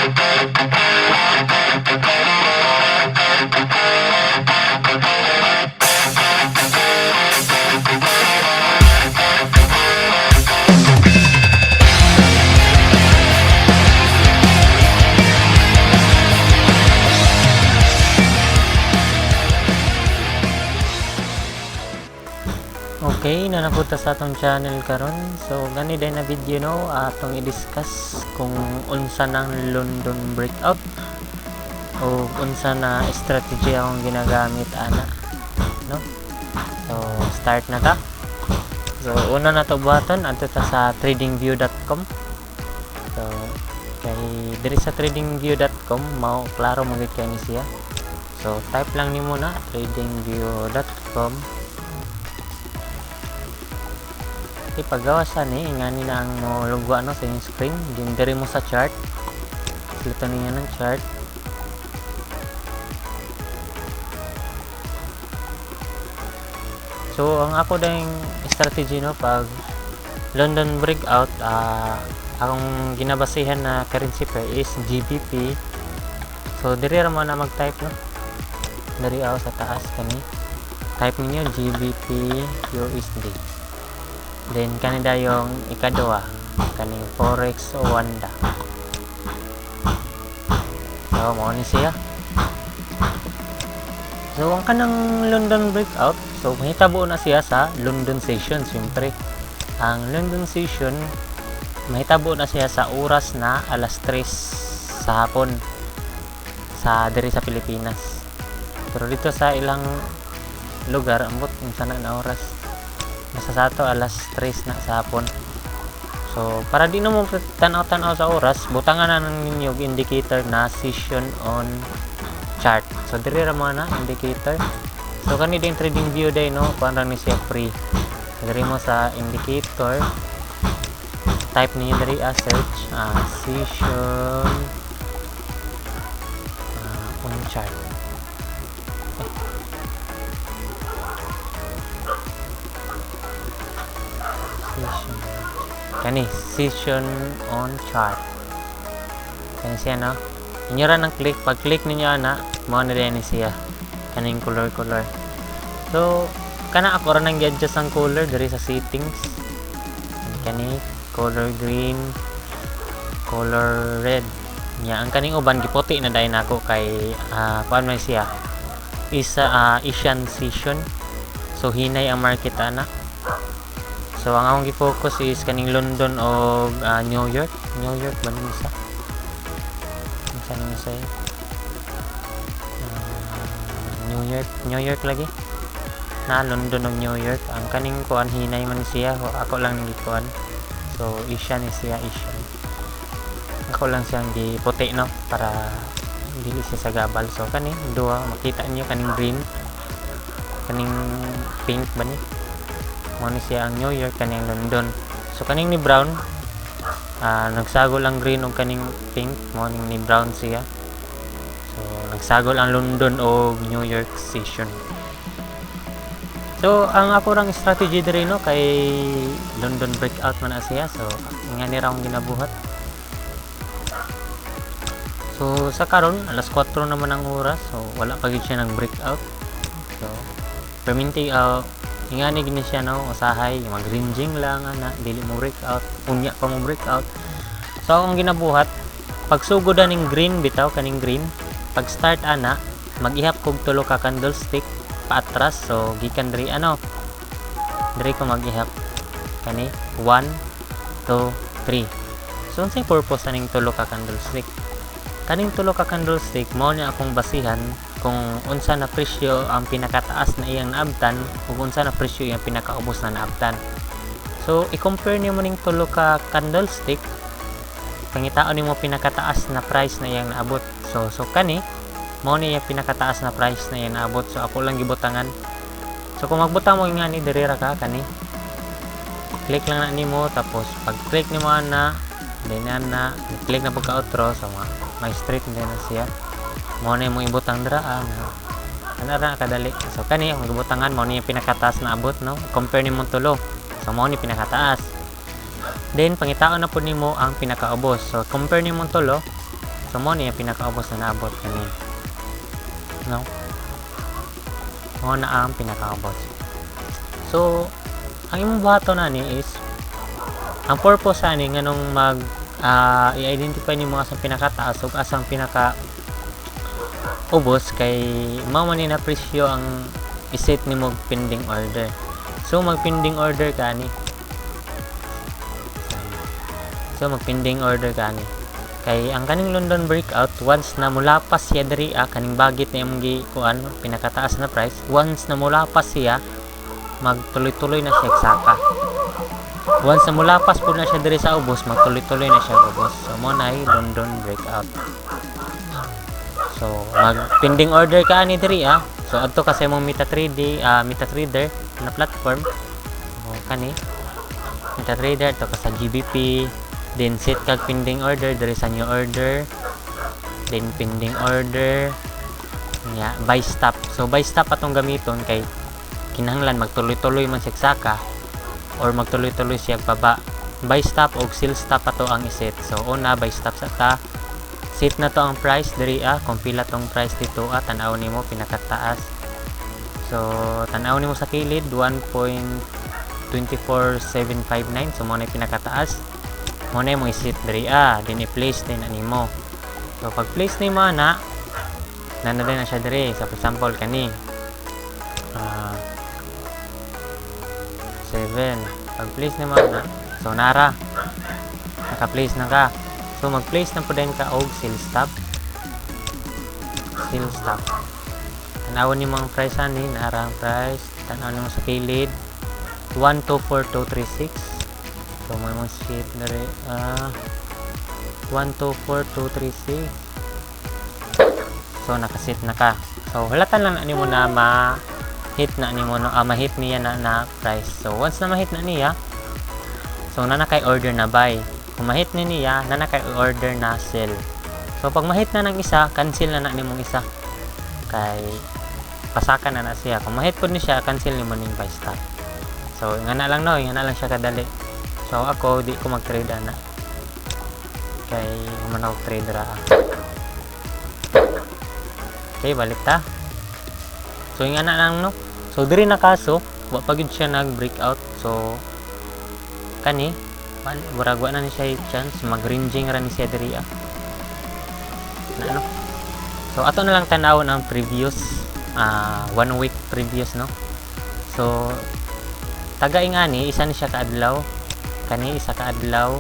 Okay, na napunta sa atong channel karon. So gani din na video no atong i-discuss kung unsa nang London breakout o unsa na strategy akong ginagamit ana, no? So start na ta. So una na to buhaton adto ta sa tradingview.com. So kay diri sa tradingview.com mao klaro mo gid kay ni siya. So type lang nimo na tradingview.com. Okay, paggawas ni ingani na ang molugwa no sa inyong screen. Din diri mo sa chart. Silito niyo ng chart. So ang ako ding strategy no pag London breakout, akong ginabasihan na currency pair is GBP. So diri ra mo na mag-type no. Diri ako sa taas kani. Type niyo GBP USD. Then kanida yung ikaduha kaning Forex Wanda. So mao ni siya. So ang kanang London breakout, so mahitabo na siya sa London session siyempre. Ang London session mahitabo na siya sa oras na alas 3 sa hapon sa diri sa Pilipinas. Pero dito sa ilang lugar ambot unsa na na oras. Basta sa ato alas 3 na sa hapon. So para di na mo tanaw-tanaw sa oras, butangan na ninyo og indicator na session on chart. So diri ra mo na indicator. So kani din trading view day no, kuan ra ni siya free. So, diri mo sa indicator, type niyo diri a search session on chart. Session. Kani session on chart. Kani siya no. Inyo ra nang click, pag click ninyo ana, mao na din ni siya. Kaning color-color. So kana ako ra nang gi-adjust ang color diri sa settings. Kani color green, color red. Nya ang kaning uban giputi na dayon nako kay kuan man siya. Isa Asian session. So hinay ang market ana. So ang akong gi-focus is kaning London o New York. New York ba ni isa? Unsa ni isa? New York, New York lagi. Na London og New York. Ang kaning kuan hinay man siya, ako lang gikuan. So Asian ni siya, Asian. Ako lang siyang giputi no para dili siya sa gabal. So kani duha makita niyo kaning green, kaning pink ba ni? Mao ni siya ang New York, kaning London. So kaning ni brown, nagsagol ang green og kaning pink, mao ning ni brown siya. So nagsagol ang London og New York session. So ang ako rang strategy diri no kay London breakout man na siya. So ngani ra akong ginabuhat. So sa karon alas 4 naman ang oras, so wala pa gid siya nag breakout. So perminti ingani gini siya no, usahay mag-ranging lang ana, dili mo breakout, unya pa mo breakout. So akong ginabuhat pagsugod aning green bitaw kaning green, pag start ana mag-ihap kog tulo ka candlestick paatras. So gikan diri ano, diri ko mag-ihap kani 1 2 3. So unsay purpose aning tulo ka candlestick? Kaning tulo ka candlestick mao ni akong basihan kung unsa na presyo ang pinakataas na iyang naabtan ug unsa na presyo iyang pinakaubos na naabtan. So i-compare nimo ning tulo ka candlestick, pangitaon nimo pinakataas na price na iyang naabot. So kani mao ni iyang pinakataas na price na iyang naabot. So ako lang gibutangan. So kung magbutang mo ngani diri ra ka kani, click lang na nimo, tapos pag click nimo ana, then ana, click na pagka outro, so may straight din na siya. Mao na imong ibutang dira ana. Ana ra kadali. So kani ang gibutangan mao ni pinakataas na abot no. Compare nimo tulo. So mao ni pinakataas. Then pangitaon na pud nimo ang pinakaubos. So compare nimo tulo. So mo ni ang pinakaubos na naabot kani, no? Mo na ang pinakaubos. So ang imong buhaton ani is, ang purpose ani nganong mag i-identify nimo asang pinakataas ug asang pinaka ubos, kay mao man ni na presyo ang iset nimo pending order. So mag pending order ka ani. So mag pending order ka ani kay ang kaning London breakout, once na mulapas siya diri, kaning bagit na imong gikuan, pinakataas na price, once na mulapas siya, magtuloy-tuloy na siya saka. Once na mulapas pud na siya diri sa ubos, magtuloy-tuloy na siya ubos. So mo na London breakout. So mag pending order ka ani diri ah. So adto ka sa imong MetaTrader, MetaTrader na platform. O kani MetaTrader, to ka sa GBP, then set kag pending order diri sa new order, then pending order nya buy stop. So buy stop atong gamiton kay kinahanglan magtuloy-tuloy man siya saka or magtuloy-tuloy siya baba. Buy stop og sell stop ato ang iset. So una, buy stop sa ta. Set na to ang price diri ah, kung pila tong price dito ah, tan-aw nimo pinakataas. So tan-aw nimo sa kilid, 1.24759. So mo na pinakataas, mo na imong iset diri ah, then i-place din animo. So pag place nimo ana, nana din na siya diri. So for example, kani 7, pag place nimo ana, so nara naka-place na ka. So mag-place na po din ka og sell stop. Sell stop, tan-awon nimo ang price ani, nara ang price, tan-aw nimo sa kilid, 124236. So mo imong sheet diri ah, 124236. So nakaset na ka. So halatan lang na nimo na ma-hit na nimo, no, ma-hit niya na price. So once na ma-hit na niya, so na kay order na buy. Kung ma-hit ni niya, na kay order na sell. So pag ma-hit na ng isa, cancel na na nimong isa kay pasaka na na siya. Kung ma-hit pud ni siya, cancel nimo ning buy stop. So nga na lang, no, nga na lang siya kadali. So ako, di ko mag-trade ana kay human ako trade ra ah. Okay, balik ta. So nga na lang, no. So diri na kaso wa pa gyud siya nag breakout. So kani murag wa na ni siya chance, mag ranging ra ni siya diri ah na, ano. So ato na lang tan-awon ang previous one week previous, no. So taga ingani, isa ni siya kaadlaw, kani isa ka adlaw,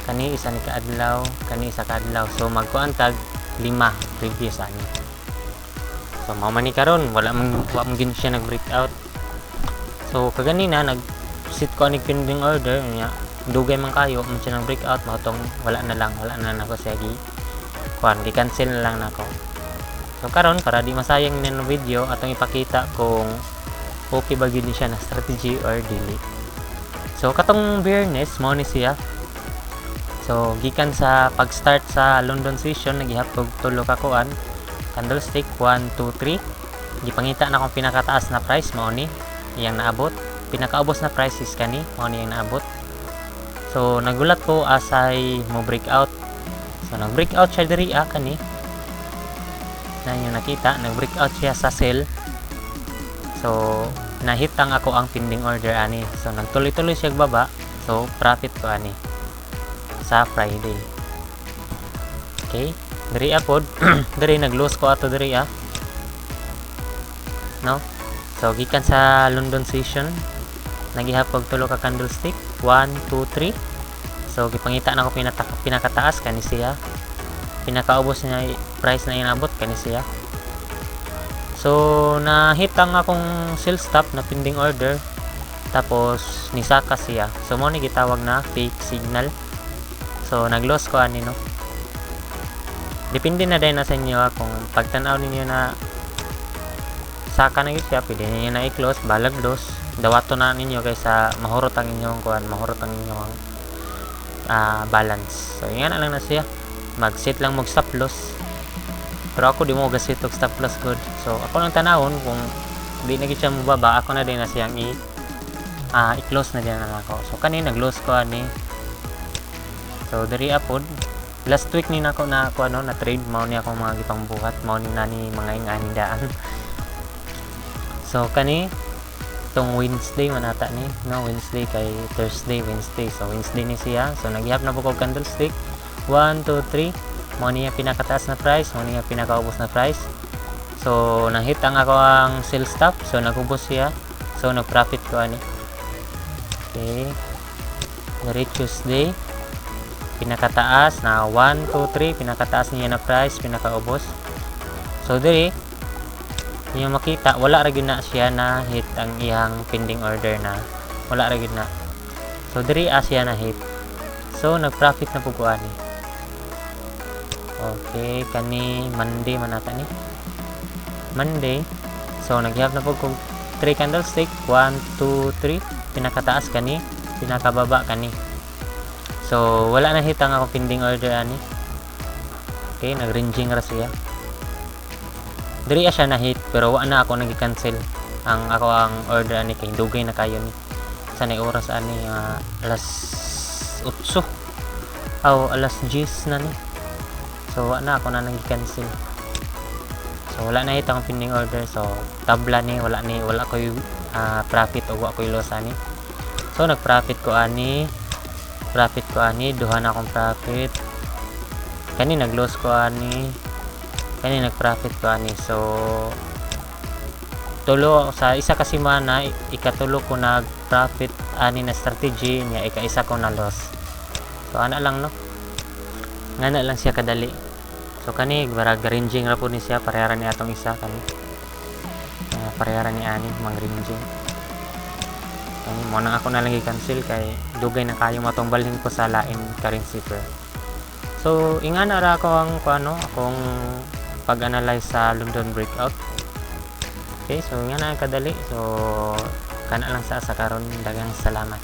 kani isa ni kaadlaw, kani isa ka adlaw. So magkuan tag lima previous ani. So mao man ni karon, wala man, wa man gyud siya nag breakout. So kaganina nag set ko ani pending order nya, dugay man kayo man siya nag breakout, mao tong wala na lang, wala na nako siya gi kuan, gi cancel na lang nako. So karon, para di masayang ni video, atong ipakita kung okay ba gyud ni siya na strategy or dili. So katong Biyernes, mao ni siya. So gikan sa pag-start sa London session, nagihap og tulo ka kuan, candlestick, 1 2 3. Gipangita na akong pinakataas na price, mao ni iyang naabot. Pinakaubos na price is kani, mao ni iyang naabot. So nagulat ko asay mo breakout. So nag breakout siya diri ah, kani na inyo nakita, nag breakout siya sa sell. So nahit ang ako ang pending order ani. So nagtuloy-tuloy siya baba. So profit ko ani sa Friday. Okay, diri ah pod, diri nag-lose ko ato diri ah, no. So gikan sa London session, nagihap og tulo ka candlestick, 1 2 3. So gipangita na ko pinakataas, kani siya. Pinakaubos niya price na inabot, kani siya. So na-hit ang akong sell stop na pending order, tapos nisaka siya. So mo ni gitawag na fake signal. So nag-loss ko ani, no. Depende na din na sa inyo ah, kung pagtan-aw ninyo na saka na gyud siya, pwede ninyo na i-close, balag loss, dawato na ninyo kaysa mahurot ang inyong kuan, mahurot ang inyong balance. So ingan na lang na siya, mag-set lang mag stop loss. Pero ako, di mo ga-set og stop loss good. So ako lang tanawon, kung di na gyud siya mobaba, ako na din na siyang i-close na din na ako. So kani nag-close ko ani. So diri apod Last week ni nako na ako ano na trade, mao ni akong mga gipangbuhat, mao ni nani mga ingani daan. So kani tong Wednesday man ata ni, no? Wednesday kay Thursday, Wednesday. So Wednesday ni siya. So naghihap na po kog candlestick 1 2 3. Mao niya pinakataas na price, mao niya pinakaubos na price. So nahit ang ako ang sell stop, so nagubos siya. So nag-profit ko ani. Okay. Diri Tuesday, pinakataas na 1 2 3, pinakataas niya na price, pinakaubos. So diri inyo makita, wala ra gyud na siya na hit ang iyang pending order na, wala ra gyud na. So diri siya na hit, so nag-profit na pud ko ani. Okay, kani Monday man ata ni, Monday. So naghihap na pud kog 3 candlestick 1 2 3, pinakataas kani, pinakababa kani. So wala na hit ang ako pending order ani. Okay, nag-ranging ra siya. Diri siya na hit, pero wa na ako nag-cancel ang ako ang order ani kay dugay na kayo ni. Sa nay oras ani, alas 8 aw alas 10 na ni. So wa na ako na nag-cancel. So wala na hit ang pending order. So tabla ni, wala ni, wala koy profit o wa koy loss ani. So nag-profit ko ani, profit ko ani, duha na akong profit. Kani nag-loss ko ani, kani nag-profit ko ani. So tulo sa isa ka semana, ikatulo ko nag-profit ani na strategy niya, ika-isa ko na loss. So ana lang, no, ngana lang siya kadali. So kani barag ranging ra po ni siya, pareha ni atong isa kani, pareha ni ani mang ranging. Kani mo nang ako na lang i-cancel kay dugay na kayo matong balhin ko sa lain currency pair. So ingana ra ako ang kuano, akong pag-analyze sa London breakout. Okay, so ingana kadali. So kana lang sa karon. Daghang salamat.